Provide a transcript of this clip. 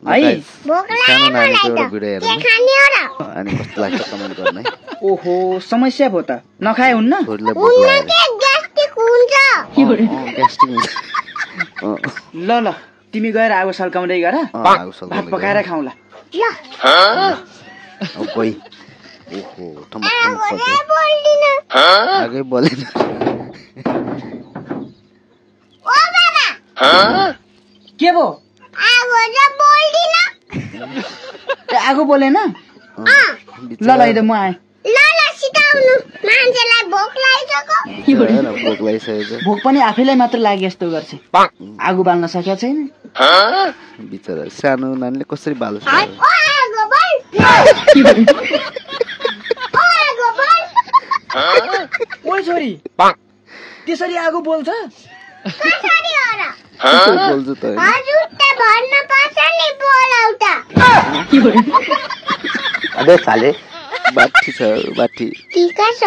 है सानो नानीको एउटा भिडियो हेरौँ अनि कस्तो लाग्छ कमेन्ट गर्नु है। ओहो समस्या भयो त नखाए हुन्न छोरीलाई भोक लाग्यो ग्यास्ट्रिक हुन्छ ग्यास्ट्रिक हुन्छ ल ल तिमी गएर आगो सल्काउँदै गर भात पकाएर खाउँला ल ओइ ओहो टमाटर आगै बोलेन ओ बाबा के भो आगो त बोल्दिन आगो बोलेन ल ल इधर म आएँ ल सिकाउनु मान्छेलाई भोक लागिसक्यो भोक लागिसकेको भोक पनि आफैलाई मात्र लागे जस्तो गर्छ आगो बाल्न सकेको छैन बिचरा सानो नानीले कसरी बाल्छ ओ आगो बोल ओ आगो बोल ओइ छोरी त्यसरी आगो बोल्छ कसरी हो र बोल्छु त हजुर त भन्न पर्छ नि बोलाउटा अबे साले बाठी छ बाठी ठीक छ